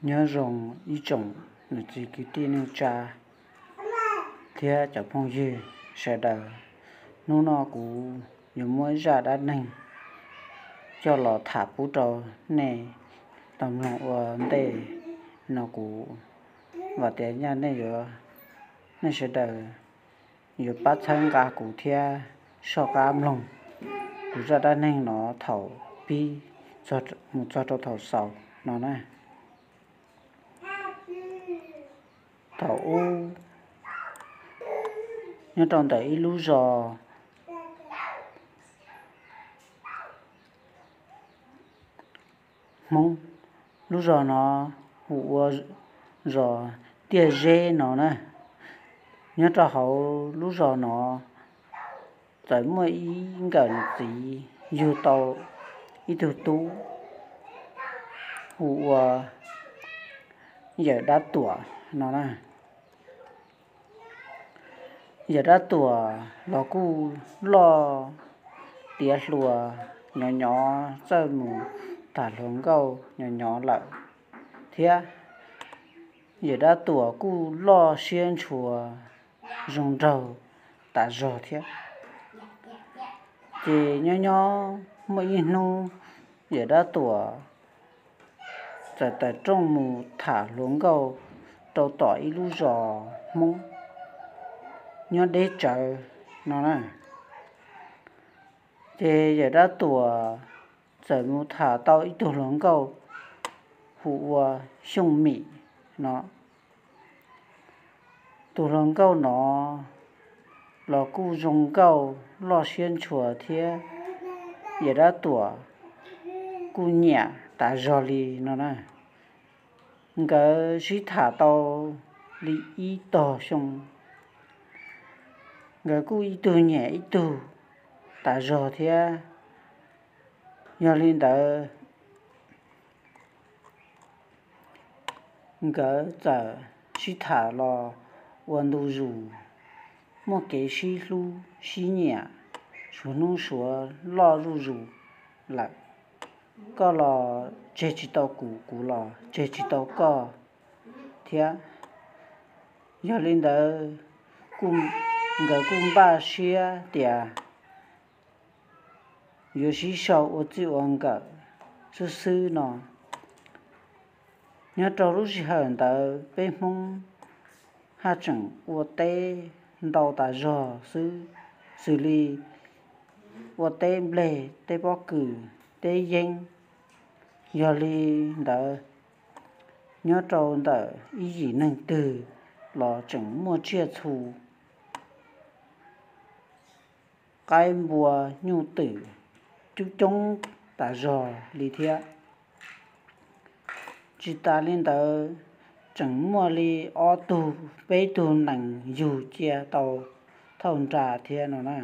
Nyob zoo ib tsoom niam txiv kwv tij neej tsa thiab cov phooj ywg sawv daws. Hnub no kuv yuav muab zaj dab neeg coj los tham pub rau nej tau mloog ua ntej no. Kuv vam tias nyaj nej yuav, nej sawv daws yuav pab txhawb nqa kuv thiab soj qab mloog kuv zaj dab neeg no thaum pib mus txog rau thaum xaus no na. Thaum ub, nyob rau ntawm ib lub zos Hmoob, lub zos no hu ua zos Tiaj Zeb no na. Nyob rau hauv lub zos no txawm muaj ib nkawm niam txiv yug tau ib tug tub hu ua Yawm Dab Tuam no na. Yawm Dab Tuam los kuj loj tiav hluas, nyob nyob txawj mus tham hluas nkauj nyob nyob lawm thiab. Yawm Dab Tuam kuj loj siab ntshua zoo nraug tas zog thiab. Ces nyob nyob muaj ib hnub, Yawm Dab Tuam txawm tawm rooj mus tham hluas nkauj rau tom ib lub zos Hmoob nyob deb tsawv no na. Ces Yawm Dab Tuam txawm mus tham tau ib tug hluas nkauj hu ua Xyooj Mim no. Tus hluas nkauj no los kuj zoo nkauj loj siab ntshua thiab, Yawm Dab Tuam kuj nyiam tas zog li no na. Nkawd sib tham tau li ib tog xyoo, nkawd kuj ib tug nyiam ib tug tas zog thiab. Yog li ntawd, nkawd txawm sib tham los ua ntu zus, muaj kev sib hlub sib nyiam, suav hnub suav loj zuj zus lawm. Koj los tseg tsis tau kuv, kuv los tseg tsis tau koj thiab. Yog li ntawd, nkawd kuj npaj siab tias yuav sib sau ua txij ua nkawm xwb xwb no. Nyob rau lub sij hawm ntawd peb Hmoob haj tseem ua teb ntau tas zog xwb, xws li ua teb nplej, teb pob kws, teb yeeb. Yog li ntawd, nyob rau ntawm ib yim neeg twg los tseem muaj tsiaj txhu, qaib npua nyuj twm coob coob tas zog li thiab. Tsis tas li ntawd, tseem muaj li ob tug peb tug nees yug cia tau thauj nra thiab no na.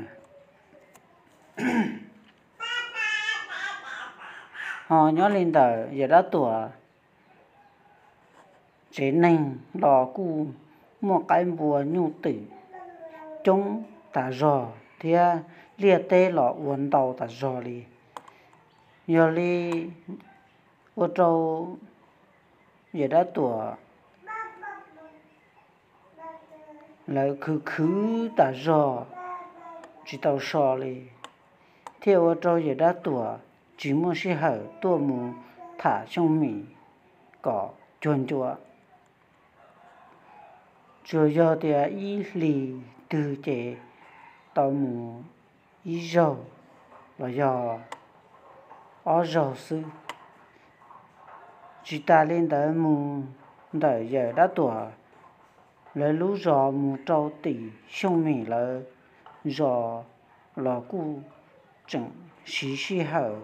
Ho nyob li ntawm Yawm Dab Tuam tsev neeg los kuj muaj qaib npua nyuj twm coob tas zog thiab, liaj teb los ua ntau tas zog li. Yog li ua rau Yawm Dab Tuam lawv khwv khwv tas zog tsis tau so li, thiaj ua rau Yawm Dab Tuam tsis muaj sij hawm tuaj mus tham Xyooj Mim kom cuag ncua. Tsuas yog tias ib hlis twg ces tau mus ib zaug los yog ob zaug xwb. Tsis tas li ntawd, mus ntawm Yawm Dab Tuam lawv lub zos mus rau tim Xyooj Mim lawv zos los kuj tseem siv sij hawm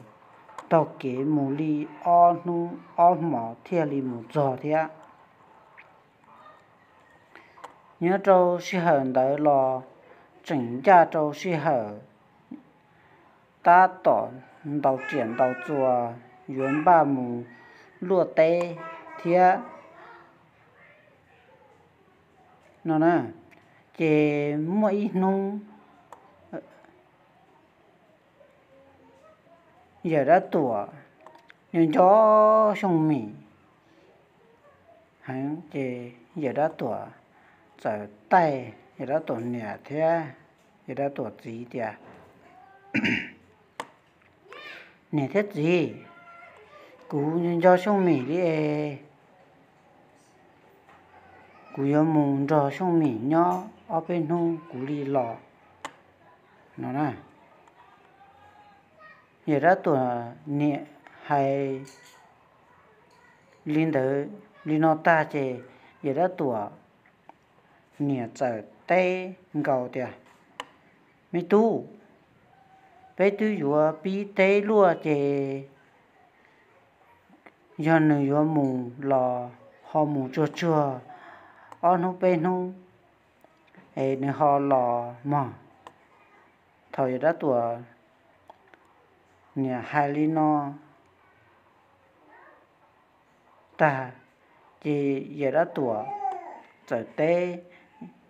taug kev mus li ob hnub ob hmos thiaj li mus txog thiab. Nyob rau sij hawm ntawd los tseem ncaj rau sij hawm tab tom ntaus riam ntaus txuas yuav npaj mus luaj teb thiab no na. Ces muaj ib hnub Yawm Dab Tuam nco nco Xyooj Mim, heev ces Yawm Dab Tuam txawm taij Yawm Dab Tuam niam thiab Yawm Dab Tuam txiv tias, Niam thiab txiv, kuv nco Xyooj Mim li es kuv yuav mus nrog Xyooj Mim nyob ob peb hnub kuv li los no na. Yawm Dab Tuam niam hais li ntawd li no tag ces Yawm Dab Tuam niam txawm teb nkaus tias, Me tub, peb twb yuav pib teb luaj ces yog nws yuav mus los ho mus tsuag tsuag ob hnub peb hnub es nws ho los mog. Thaum Yawm Dab Tuam niam hais li no tag ces Yawm Dab Tuam txawm teb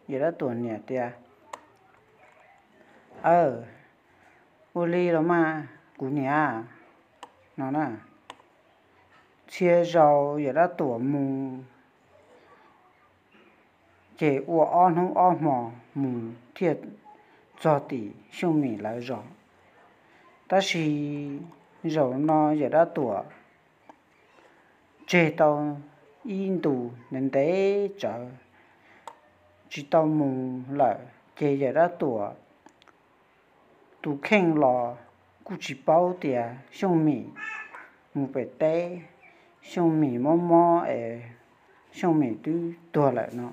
Yawm Dab Tuam niam tias, Aw, ua li los mas kuv niam, no na. Txhia zaus Yawm Dab Tuam mus ces ua ob hnub ob hmo mus thiaj txog tim Xyooj Mim lawv zos. Tab sis zaum no Yawm Dab Tuam tseg tau ib ntus ntev ntev tsawv tsis tau mus lawm ces Yawm Dab Tuam tus kheej los kuj tsis paub tias Xyooj Mim mus pem teb, Xyooj Mim mob mob es Xyooj Mim twb tuag lawm no.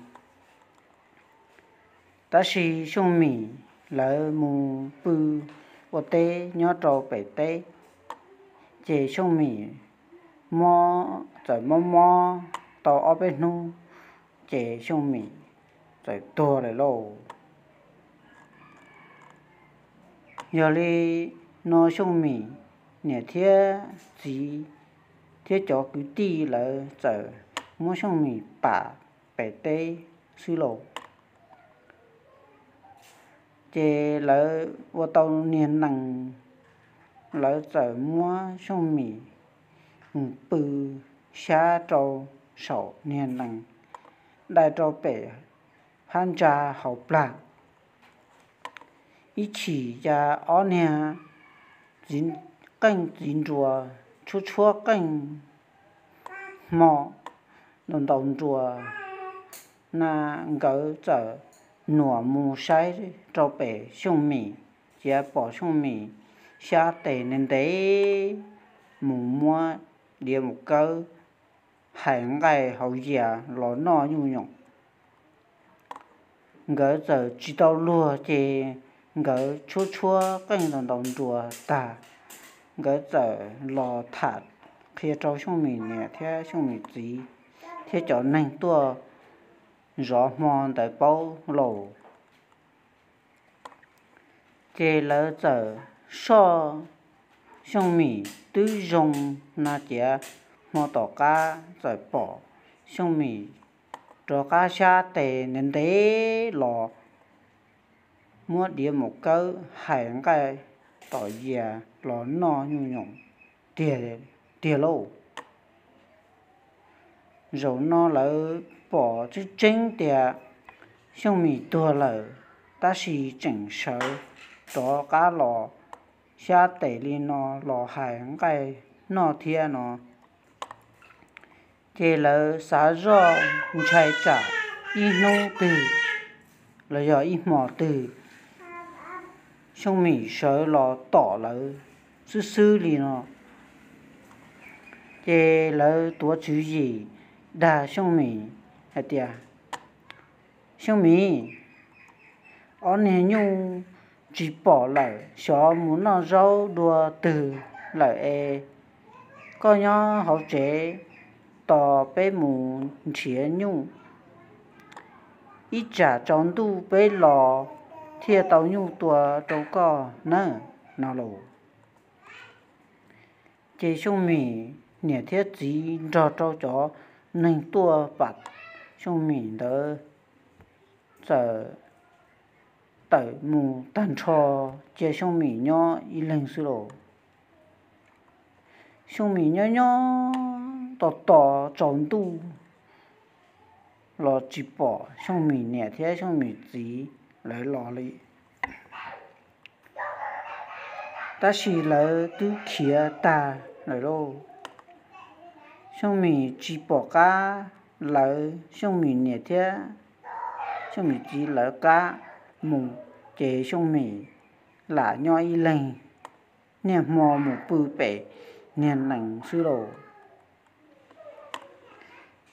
Tab sis Xyooj Mim lawv mus pw ua teb nyob rau pem teb, ces Xyooj Mim mob, txawm mob mob tau ob peb hnub ces Xyooj Mim txawm tuag lawm lauj. Yog li no Xyooj Mim niam thiab txiv thiab cov kwv tij lawv txawm muab Xyooj Mim pam pem teb xwb lauj. Ces lawv ua tau niag nees, lawv txawm muab Xyooj Mim mus pw xyab rau saum niag nees, dai rau pem phab ntsa hauv plag. Ib chim cas ob niag qeej txiv nruas tshuab tshuab qeej hmo ntaus ntaus nruas na, nkawd txawm nuam mus saib rau pem Xyooj Mim, ces pom Xyooj Mim xyab tes ntev ntev mus muab diav mus kawb hais nqaij hauv yias los noj nyuj nyoos. Nkawd txawm tsis tau luag ces nkawd tshuab tshuab qeej ntaus ntaus nruas tag, nkawd txawm los tham qhia rau Xyooj Mim niam thiab Xyooj Mim txiv thiab cov neeg tuaj zov hmo ntawd paub lauj. Ces lawv txawm soj Xyooj Mim twb zoo no, ces hmo tom qab txawm pom Xyooj Mim rov qab xyab tes ntev ntev los muab diav mus kawb hais nqaij tom yias los noj nyuj nyoos tiag lauj. Zaum no lawv pom tseeb tseeb tias Xyooj Mim tuag lawm, tab sis tseem sawv rov qab los xyab tes li no los hais nqaij noj thiab no. Ces lawv xav zoj ntshai tsam ib hnub twg los yog ib hmo twg Xyooj Mim sawv los tom lawv xwb xwb li no. Ces lawv tuav tswv yim dag Xyooj Mim hais tias, Xyooj Mim, ob niag nyuj tsis pom lawm, xyov mus noj zaub dua twg lawm es koj nyob hauv tsev tos peb mus nrhiav nyuj, ib tsam tsaus ntuj peb los thiaj tau nyuj tua rau koj nawb, no lauj. Ces Xyooj Mim niam thiab txiv nrog rau cov neeg tuaj pam Xyooj Mim ntawd txawm tawm mus tag nrho, cia Xyooj Mim nyob ib leeg xwb lauj. Xyooj Mim nyob nyob tos tos tsaus ntuj, los tsis pom Xyooj Mim niam thiab Xyooj Mim txiv lawv los li. Tab sis lawv twb khiav tag lawm lauj. Xyooj Mim tsis pom qab lawv Xyooj Mim niam thiab Xyooj Mim txiv lawv qab mus, ces Xyooj Mim lam nyob ib leeg niaj hmo mus pw pem niag nees xwb lauj.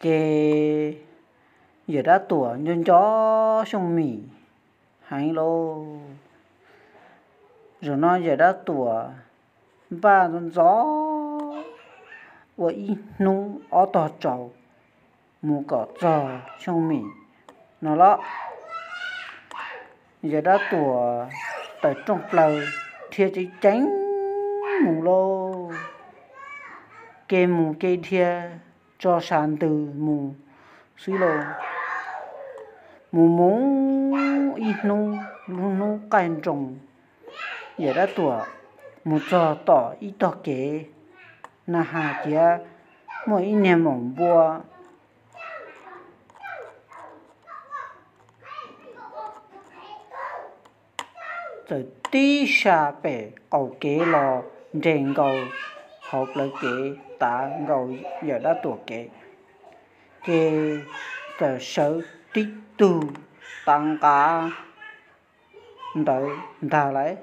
Ces Yawm Dab Tuam nco nco Xyooj Mim heev lauj. Zaum no Yawm Dab Tuam npaj ntxov ntxov ua ib hnub ob tog tsaus mus kom txog Xyooj Mim no los, Yawm Dab Tuam tawm rooj plaws dhia ceev ceev mus lauj. Kev mus kev dhia tso sas ntws mus xwb lauj. Mus mus ib hnub, lub hnub qaij nroos, Yawm Dab Tuam mus txog tom ib tog kev na has tias muaj ib niag maum npua txawm tib sa pem qaum kev los nres nkaus hauv plawv kev, tav nkaus Yawm Dab Tuam kev, ces txawm sawv tib tug tav nqav ntawd ntag lauj.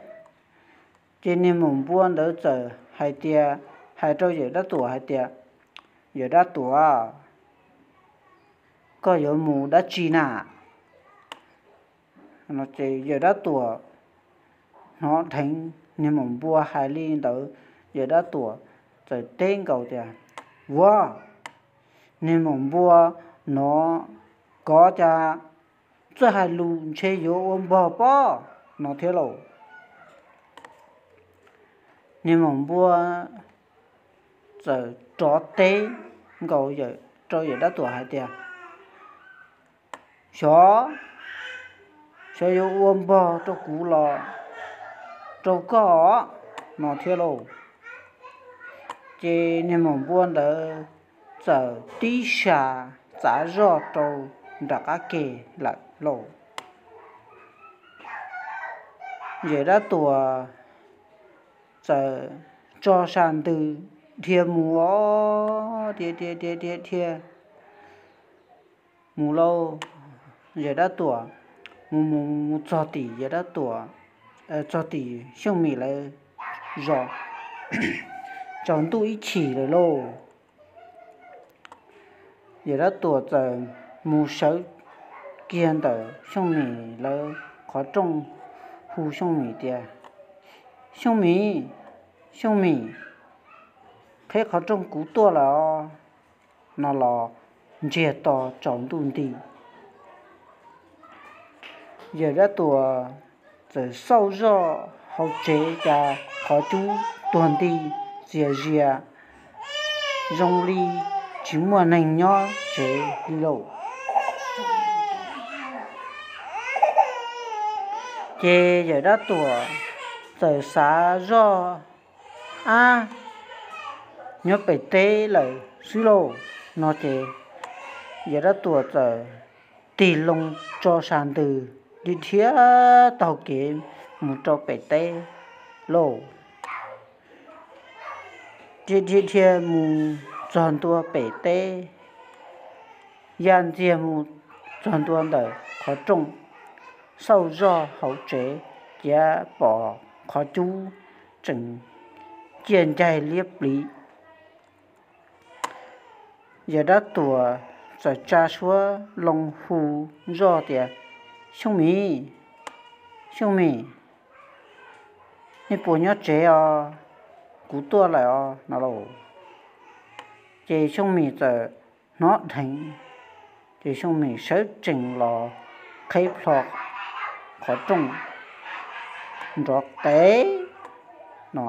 Ces niag maum npua ntawd txawm hais tias, hais rau Yawm Dab Tuam hais tias, Yawm Dab Tuam, koj yuav mus dab tsi na? Ces Yawm Dab Tuam hnov dheev niag maum npua hais li ntawd, Yawm Dab Tuam txawm teb nkaus tias, Ua, niag maum npua no kov cas txawj hais lus ntshe yuav ua npog pob no thiab lauj. Niag maum npua txawm rov teb nkaus rau Yawm Dab Tuam hais tias, Xyov, xyov yuav ua npog rau kuv los rau koj no thiab lauj. Ces niag maum npua ntawd txawm tib sa txav zoj rau nram qab ke lawm lauj. Yawm Dab Tuam txawm tso sas ntws dhia mus os, dhia dhia dhia dhia dhia mus lauj. Yawm Dab Tuam mus mus mus txog tim Yawm Dab Tuam, txog tim Xyooj Mim lawv zos, tsaus ntuj ib chim lawm lauj. Yawm Dab Tuam txawm mus sawv kiag ntawm Xyooj Mim lawv qhov rooj, hu Xyooj Mim tias, Xyooj Mim, Xyooj Mim, qheb qhov rooj kuv tuaj lawm os no los ntsiag to tsaus ntuj nti. Yawm Dab Tuam txawm xauj zoj hauv tsev cas qhov cub tuag nti txias zias zoo li tsis muaj neeg nyob tsev li lauj. Ces Yawm Dab Tuam txawm xav zoj, Ab, nyob pem teb lawm xwb lauj no ces Yawm Dab Tuam txawm tig loo tso sas ntws dhia dhia taug kev mus rau pem teb lauj. Dhia dhia dhia mus txog ntua pem teb, ya ntxiag mus txog ntua ntawm qhov rooj, xauj zoj hauv tsev, cia pom qhov cub tseem ciaj ncaig liab pliv. Yawm Dab Tuam txawm tsa suab loo hu zoj tias, Xyooj Mim, Xyooj Mim, nej puas nyob tsev os? Kuv tuaj lawm os no lauj. Ces Xyooj Mim txawm hnov dheev, ces Xyooj Mim sawv tsees los qheb plho qhov rooj nrov qev no.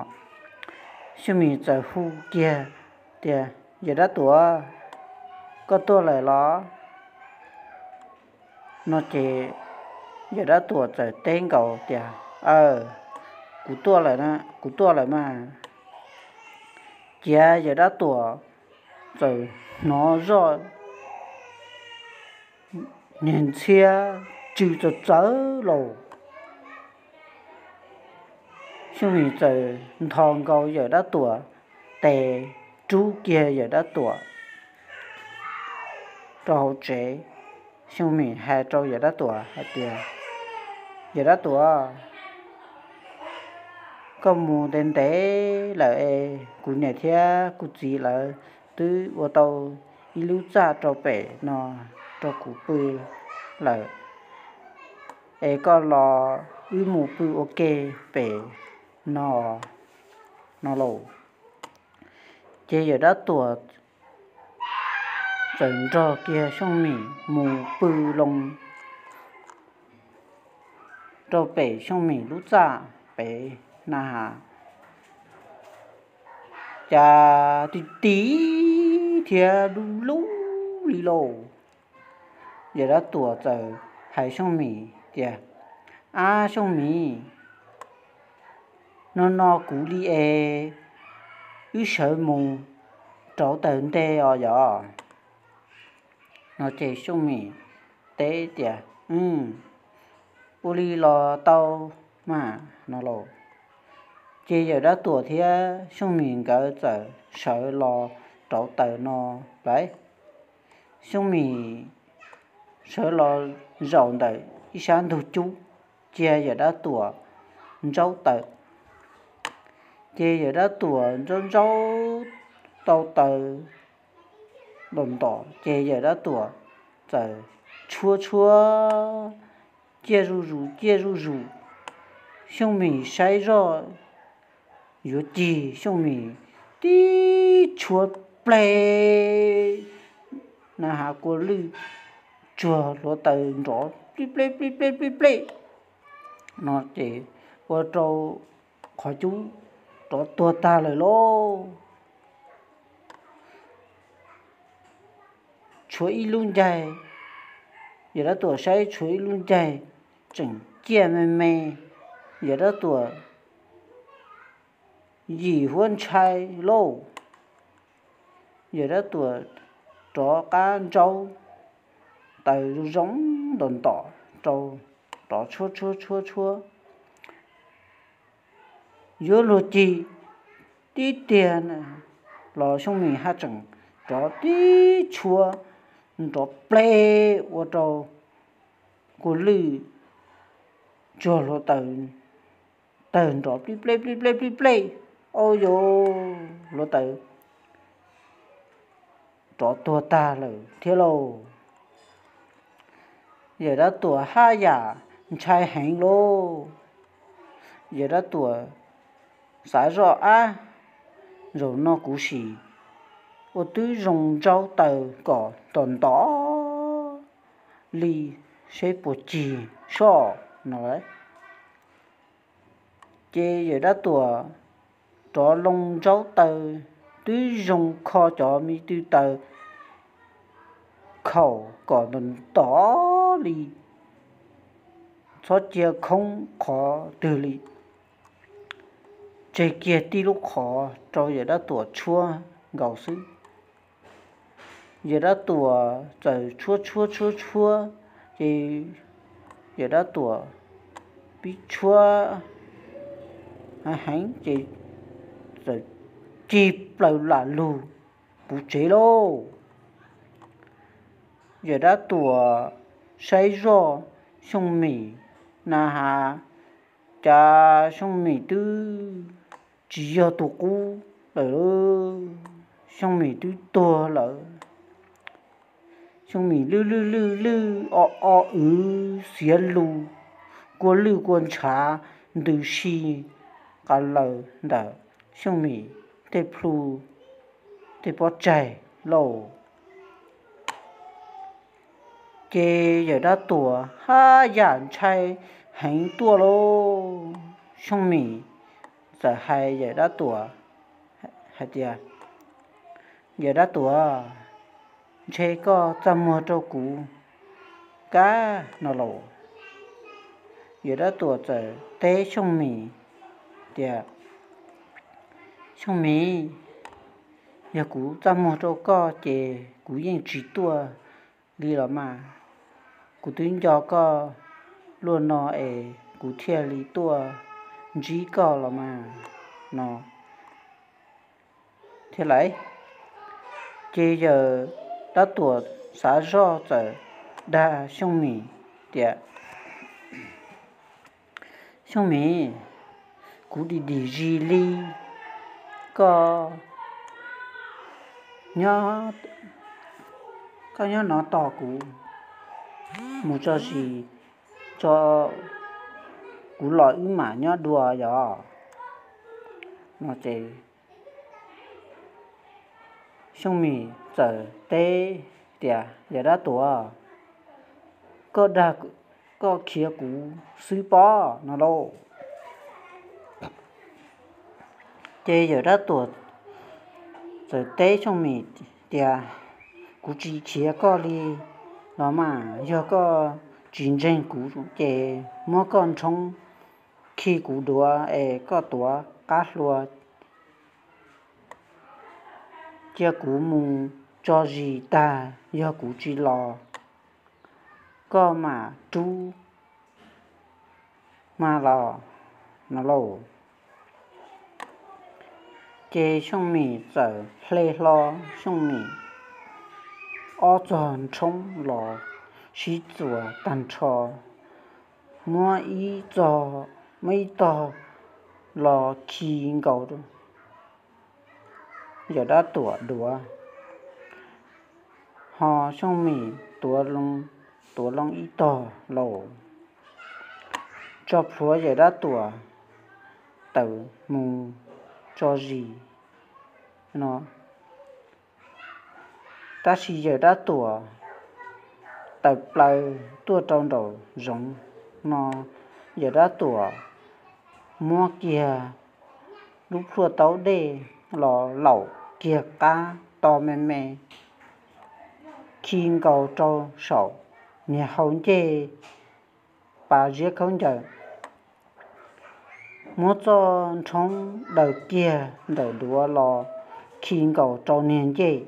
Xyooj Mim txawm hu kiag tias, Yawm Dab Tuam, koj tuaj lawm los? No ces Yawm Dab Tuam txawm teb nkaus tias, Aw, kuv tuaj lawm, kuv tuaj lawm mas. Cia Yawm Dab Tuam txawm hnov zoj niag ntxhiab tsw txawv txawv lauj. Xyooj Mim txawm nthos nkaus Yawm Dab Tuam tes, rub kiag Yawm Dab Tuam rau hauv tsev. Xyooj Mim hais rau Yawm Dab Tuam hais tias, Yawm Dab Tuam, koj mus ntev ntev lawm es kuv niam thiab kuv txiv lawv twb ua tau ib lub txaj rau pem no rau kuv pw lawm, es koj los wb mus pw ua ke pem no, no lauj. Ces Yawm Dab Tuam txawm nrog kiag Xyooj Mim mus pw loo rau pem Xyooj Mim lub txaj pem na has. Cas ti ti thiab lub lub li lauj. Yawm Dab Tuam txawm hais Xyooj Mim tias, Ab Xyooj Mim, no no kuv li es wb sawv mus rauv taws ntej os yom. No ces Xyooj Mim teb tias, Ua li los tau mas, no lauj. Ces Yawm Dab Tuam thiab Xyooj Mim nkawd txawm sawv los rauv taws no lauj. Xyooj Mim sawv los zaum ntawm ib sab ntug cub cia Yawm Dab Tuam ntsaub taws. Ces Yawm Dab Tuam ntsaub ntsaub tau taws ntom ntom ces Yawm Dab Tuam txawm tshuab tshuab ciaj zuj zus ciaj zuj zus. Xyooj Mim saib zoj yuav cig, Xyooj Mim tib tshuab pleg na has kua lwj tsuag hluav taws nrov plij plej plij plej plij plej no ces ua rau qhov cub rov tuag tag lawm lauj. Tshuav ib lub ncaig, Yawm Dab Tuam saib tshuav ib lub ncaig tseem ciaj me me. Yawm Dab Tuam yim huab ntshai lauj. Yawm Dab Tuam rov qab ntsaub taws zoo zoo ntom ntom rau, rov tshuab tshuab tshuab tshuab. Yuav luag cig tib tiag los Xyooj Mim haj tseem rov tib tshuab nrov plej ua rau kua lwj tsuag hluav taws, tawg nrov plij plej plij plej plij plej. Au yos, hluav taws rov tuag tag lawm thiab lauj. Yawm Dab Tuam haj yam ntshai heev lauj. Yawm Dab Tuam xav zoj, ab, zaum no kuv sim ua tib zoo ntsaub taws kom ntom ntom li seb puas cig soj no lauj. Ces Yawm Dab Tuam rov loo ntsaub taws tib zoo kho cov me tw taws khaum kom ntom ntom li, txhob cia khoob qhov twg li, tseg kiag tib lub qhov rau Yawm Dab Tuam tshuab nkaus xwb. Yawm Dab Tuam txawm tshuab tshuab tshuab tshuab, ces Yawm Dab Tuam pib tshuab heev heev ces txawm cig plaws lam lug puv tsev lauj. Yawm Dab Tuam saib zoj Xyooj Mim na has, cas Xyooj Mim twb tsis yog tus qub lawm. Xyooj Mim twb tuag lawm. Xyooj Mim lwj lwj lwj lwj o o wv xiav lus, kua lwj kua ntshav ntws si qa laws ntawm Xyooj Mim tej plhu tej pob tsaig lauj. Ces Yawm Dab Tuam haj yam ntshai heev tuaj lauj. Xyooj Mim txawm hais Yawm Dab Tuam hais tias, Yawm Dab Tuam, ntshe koj txaj muag rau kuv kab no lauj. Yawm Dab Tuam txawm teb Xyooj Mim tias, Xyooj Mim, yog kuv txaj muag rau koj ces kuv yeej tsis tuaj li los mas. kuv twb nco koj luaj no es kuv thiaj li tuaj ntsib koj los mas, no thiab lauj. Ces yawm dab tuam xav zoj txawm dag Xyooj Mim tias, Xyooj Mim, kuv dim dim zis li, koj nyob, koj nyob no tos kuv mus tso zis tso, kuv los wb mam nyob dua yom. No ces Xyooj Mim txawm teb tias, Yawm dab tuam, koj dag, koj khiav kuv xwb pob, no lauj. Ces yawm dab tuam txawm teb Xyooj Mim tias, Kuv tsis khiav koj li los mas, yog koj tsis ntseeg kuv ces muab koj nrhoob khi kuv duav es koj tuav qab hlua cia kuv mus tso zis tag, yog kuv tsis los koj mam rub hma los, no lauj. Ces Xyooj Mim txawm hle hlo Xyooj Mim ob txog nrhoob los sib txuas tag nrho, muab ib txog, muab ib tog los khi nkaus yawm dab tuam duav, ho Xyooj Mim tuav loo ib tog lauj, tso plhuav yawm dab tuam tawm mus tso zis no. Tab sis yawm dab tuam tawm plaws tuaj rau nraum zoov no, yawm dab tuam muab kiag lub plhuaj taub dej los laum kiag qab to me me, khi nkaus rau saum niag hau ncej pas ziab khaub ncaws, muab txoj nrhoob daws kiag ntawm duav los khi nkaus rau niag ncej,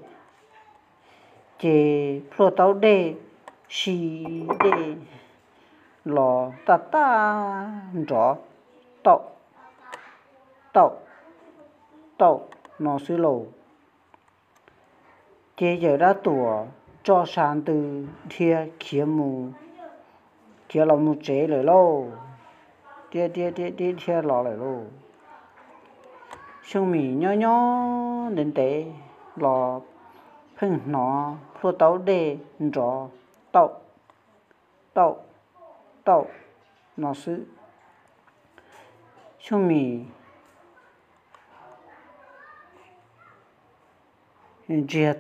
ces plhuaj taub dej si dej los taj taj nrov taum, taum, taum no xwb lauj. Ces yawm dab tuam tso sa ntws dhia khiav mus, khiav los mus tsev lawm lauj, dhia dhia dhia dhia dhia los lawm lauj. Xyooj Mim nyob nyob ntev ntev los pheej hnov plhuaj taub dej nrov taum, taum, taum no xwb. Xyooj Mim ntsiag,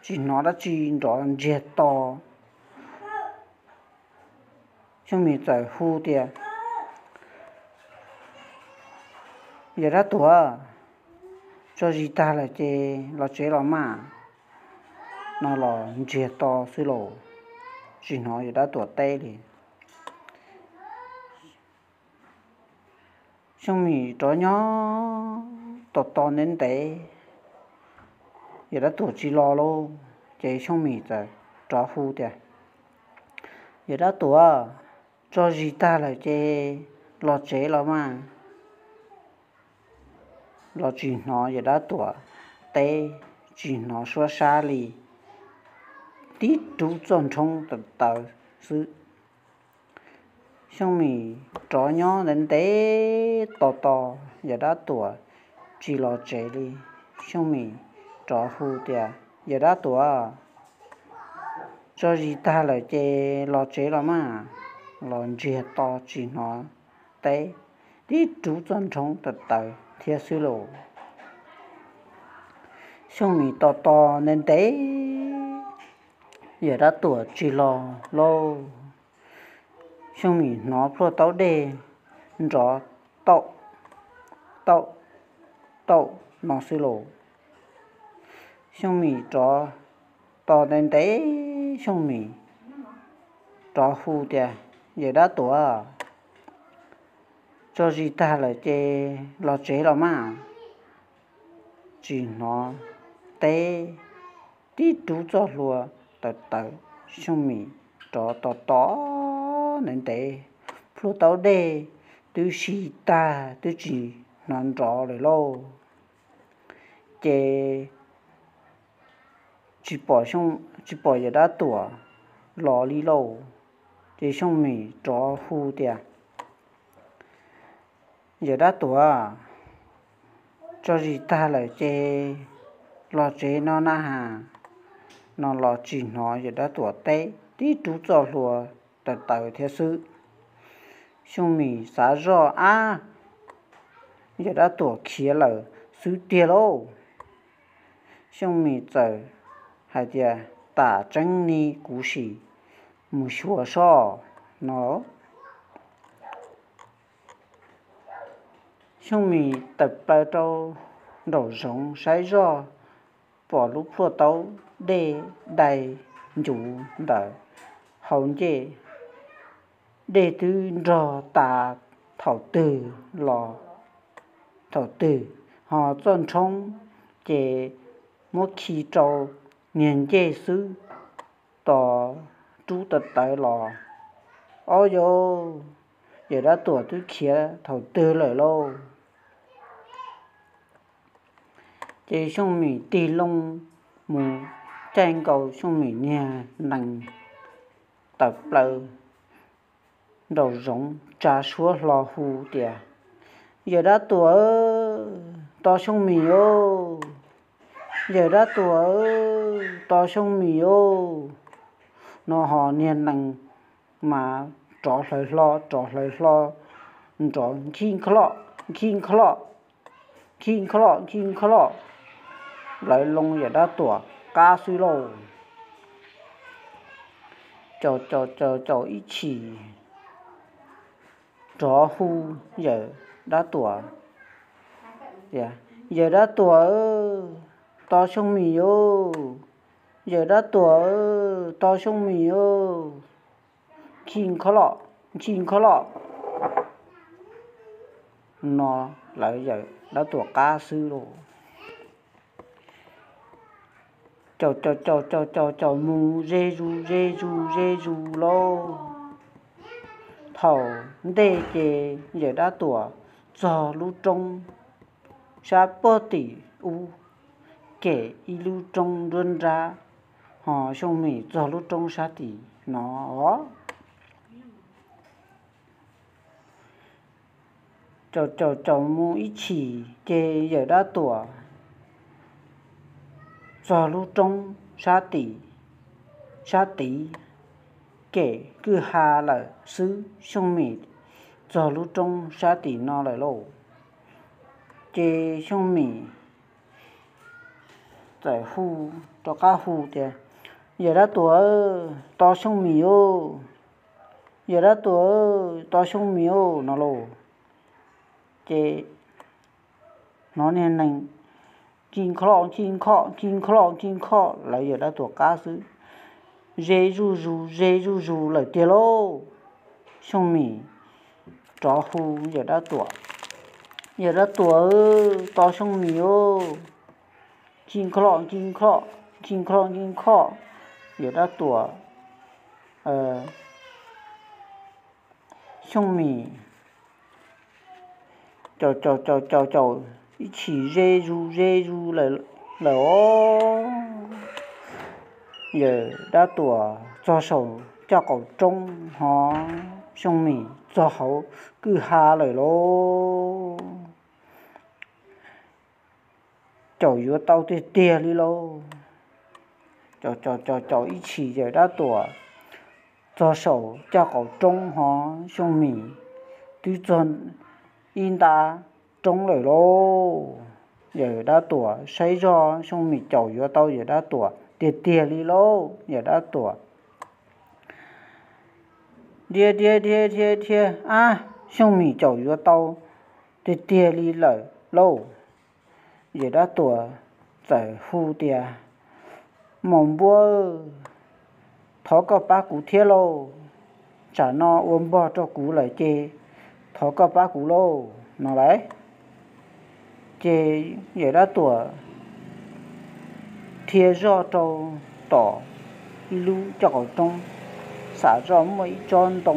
tsis hnov dab tsi nrov ntsiag to. Xyooj Mim txawm hu tias, Yawm dab tuam, tso zis tag lawm ces los tsev los mas, no los ntsiag to xwb lauj, tsis hnov yawm dab tuam teb li. Xyooj Mim rov nyob tos tos ntev ntev, yawm dab tuam tsis los lauj, ces Xyooj Mim txawm rov hu tias, Yawm dab tuam, tso zis tag lawm ces los tsev los mas, los tsis hnov yawm dab tuam teb, tsis hnov suab sab li, tib rub txoj nrhoob tawv tawv xwb. Xyooj Mim rov nyob ntev ntev tos tos yawm dab tuam tsis los tsev li. Xyooj Mim rov hu tias, Yawm dab tuam, tso zis tag lawm ces los tsev los mas, los ntsiag to tsis hnov teb, tib rub txoj nrhoob tawv tawv thiab xwb lauj. Xyooj Mim tos tos ntev ntev, yawm dab tuam tsis los lauj. Xyooj Mim hnov plhuaj taub dej nrov taum, taum, taum no xwb lauj. Xyooj Mim rov tos ntev ntev, Xyooj Mim rov hu tias, Yawm dab tuam, tso zis tag lawm ces los tsev los mas. Tsis hnov teb, tib rub txoj hlua tawv tawv. Xyooj Mim nrov tos tos ntev ntev, plhuaj taub dej twb si tag twb tsis hnov nrov lawm lauj. Ces tsis pom Xyoo, tsis pom yawm dab tuam los li lauj. Ces Xyooj Mim rov hu tias, Yawm dab tuam, tso zis tag lawm ces los tsev no na has. No los tsis hnov yawm dab tuam teb, tib rub txoj hlua tawv tawv thiab xwb. Xyooj Mim xav zoj, Ab, yawm dab tuam khiav lawm xwb tiag lauj. Xyooj Mim txawm hais tias, Tam tseeb ni, kuv sim mus xyuas soj no. Xyooj Mim tawm plaws rau nraum zoov saib zoj, pom lub plhuaj taub dej dai ncuv ntawm hauv ncej. Dej twb nrog tas thaum twg los thaum twg, ho txoj nrhoob ces muab khi rau niag ncej xwb, tos rub tawv tawv los. Ob yau, yawm dab tuam twb khiav thaum twg lawm lauj. Ces Xyooj Mim tig loo mus caij nkaus Xyooj Mim niag nees tawm plaws nraum zoov tsa suab hlo hu tias, Yawm dab tuam, tos Xyooj Mim os! Yawm dab tuam, tos Xyooj Mim os! No ho niag nees mas rov hlawv hlo rov hlawv hlo, nrov nkhi nkhloj nkhi nkhloj, nkhi nkhloj nkhi nkhloj, lawv loo yawm dab tuam qab xwb lauj. Caum caum caum caum ib chim rov hu yawm dab tuam, Yawm dab tuam, tos Xyooj Mim os! Yawm dab tuam, tos Xyooj Mim os! Nkhi nkho loj, nkhi nkho loj. No lawv yawm dab tuam qab xwb lauj. Caum caum caum caum caum caum mus ze zus ze zus ze zus lauj. Thaum ntej ces yawm dab tuam txog lub roob sab puag tim ub, kem ib lub roob nruab nrab, ho Xyooj Mim txog lub roob sab tim no. Caum caum caum mus ib chim ces yawm dab tuam txog lub roob sab tim, sab tid, kem kwj ha lawm xwb. Xyooj Mim txog lub roob sab tim no lawm lauj. Ces Xyooj Mim txawm hu, rov qab hu tias, Yawm dab tuam, tos Xyooj Mim os! Yawm dab tuam, tos Xyooj Mim os! No lauj. Ces hnov niag nees nkhi nkho loj nkhi nkho loj nkhi nkho loj nkhi nkho loj lawv yawm dab tuam qab xwb. Ze zuj zus ze zuj zus lawm tiag lauj. Xyooj Mim rov hu yawm dab tuam, Yawm dab tuam, tos Xyooj Mim os! Nkhi nkho loj nkhi nkho loj nkhi nkho loj nkhi nkho loj. Yawm dab tuam, Xyooj Mim caum caum caum caum caum ib chim ze zus ze zus lawm os. Yawm dab tuam txog saum caj qaum roob, ho Xyooj Mim txog hauv kwj ha lawm lauj. Caum yuav tau tiag tiag li lauj. Caum caum caum caum ib chim yawm dab tuam txog saum caj qaum roob, ho Xyooj Mim twb txog ib nta roob lawm lauj. Yawm dab tuam saib zoj, Xyooj Mim caum yuav tau yawm dab tuam tiag tiag li lauj. Yawm dab tuam dhia dhia dhia dhia dhia, ab, Xyooj Mim caum yuav tau tiag tiag li lawm lauj. Yawm dab tuam txawm hu tias, Maum npua, thov koj pab kuv thiab lauj. Tsam no ua npog rau kuv lawm ces thov koj pab kuv lauj, no lauj. Ces yawm dab tuam dhia zoj rau tom ib lub caj qaum roob, xam zoj muaj ib tsob ntoo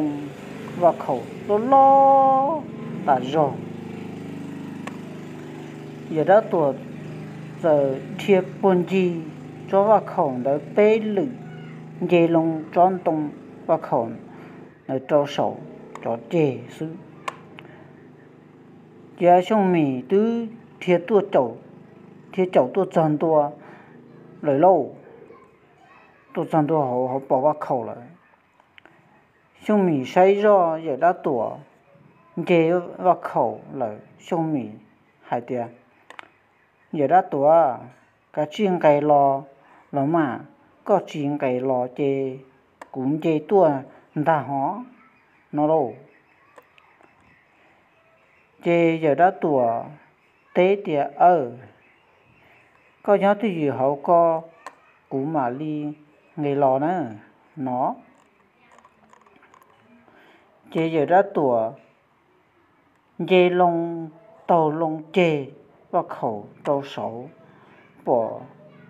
vaj khaum loj loj tas zog. Yawm Dab Tuam txawm dhia puag ncig tsob vaj khaum ntawd peb lwm, nce loo tsob ntoo vaj khaum ntawd rau saum cov ceg xwb. Ces Xyooj Mim twb dhia tuaj caum, dhia caum tuaj txog ntua lawm lauj, tuaj txog ntua hauv, hauv pos vaj khaum lawm. Xyooj Mim saib zoj Yawm Dab Tuam nce vaj khaum lawm, Xyooj Mim hais tias, Yawm Dab Tuam, kav tsij nqes los los mas, koj tsis nqes los ces kuv nce tuaj ntag hov, no lauj. Ces Yawm Dab Tuam teb tias, Aw, koj nyob twj ywm hauv ko, kuv mam li nqes los na, no. Ces Yawm Dab Tuam nce loo, taug loo ceg vaj khaum rau saud, pom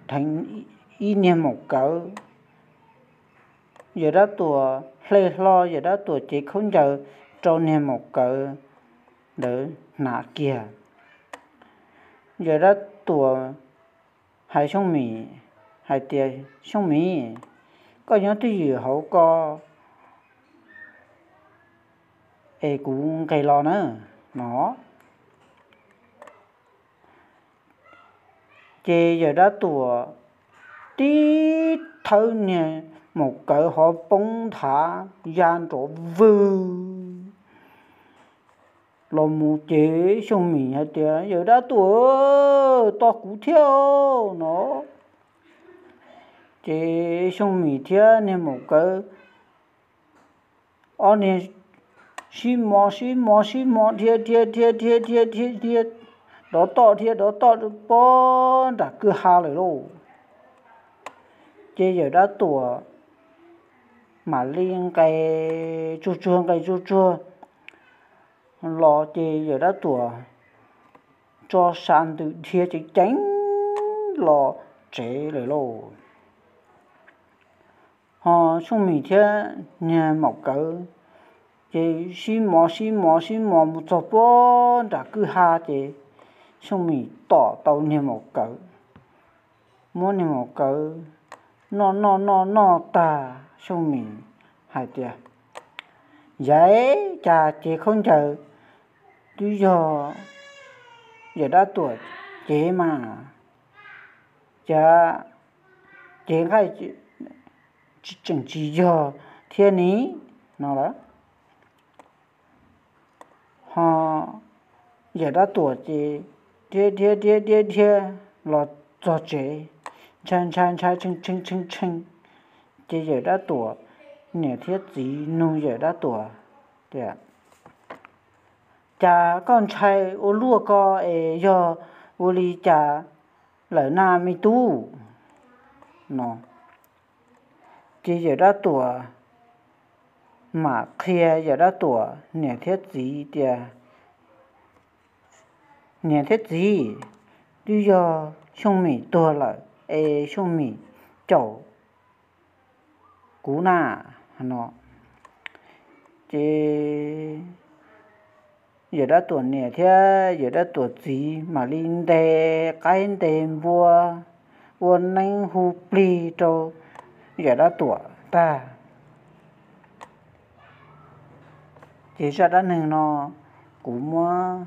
dheev ib niag maum kawv. Yawm Dab Tuam hle hlo Yawm Dab Tuam cev khaub ncaws rau niag maum kawv ntawd hnav kiag. Yawm Dab Tuam hais Xyooj Mim hais tias, Xyooj Mim, koj nyob twj ywm hauv ko es kuv nqes los na, no. Ces Yawm Dab Tuam tib thawb niag maum kawv hov poob nthav ya nrov vwg los mus ces Xyooj Mim hais tias, Yawm Dab Tuam, tos kuv thiab, no. Ces Xyooj Mim thiab niag maum kawv ob niag sib mos sib mos sib mos dhia dhia dhia dhia dhia dhia dhia, dov toj dhia dov toj pob nram kwj ha lawm lauj. Ces Yawm Dab Tuam mam li nqes tsuag tsuag nqes tsuag tsuag los ces Yawm Dab Tuam tso sa ntws dhia ceev ceev los tsev lawm lauj. Ho Xyooj Mim thiab niag maum kawv ces sib mos sib mos sib mos mus txog pob nram kwj ha ces Xyooj Mim tom tau niag maum kawv, muab niag maum kawv noj noj noj noj tag, Xyooj Mim hais tias, Yaiv, cas cev khaub ncaws twb yog Yawm Dab Tuam cev mas, cas cev nqaij tseem tsis yog thiab ni, no lawm. Ho Yawm Dab Tuam ces dhia dhia dhia dhia dhia los txog tsev, ntshai ntshai ntshai tshee tshee tshee tshee. Ces Yawm Dab Tuam niam thiab txiv nug Yawm Dab Tuam tias, Cas koj ntshai ua luaj ko es yog ua li cas lawm na me tub? No. Ces Yawm Dab Tuam mam qhia Yawm Dab Tuam niam thiab txiv tias, Niam thiab txiv, twb yog Xyooj Mim tuag lawm es Xyooj Mim caum kuv na, no. Ces Yawm Dab Tuam niam thiab Yawm Dab Tuam txiv mam li ntes qaib ntes npua ua neeb hu plig rau Yawm Dab Tuam tag. Ces zaj dab neeg no kuv muab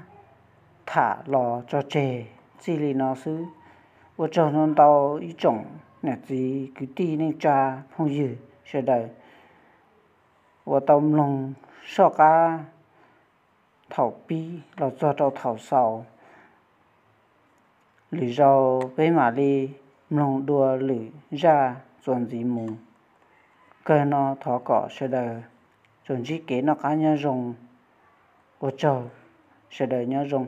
tham los tso tseg txij li no xwb. Ua tsaug ntau ntau ib tsoom niam txiv kwv tij neej tsa phooj ywg sawv daws uas tau mloog soj qab thaum pib los txog rau thaum xaus. Lwm zaus peb mam li mloog dua lwm zaj txuas ntxiv mus. Kawg no thov kom sawv daws tsuas ntsib kev noj qab nyob zoo. Ua tsaug, sawv daws nyob zoo.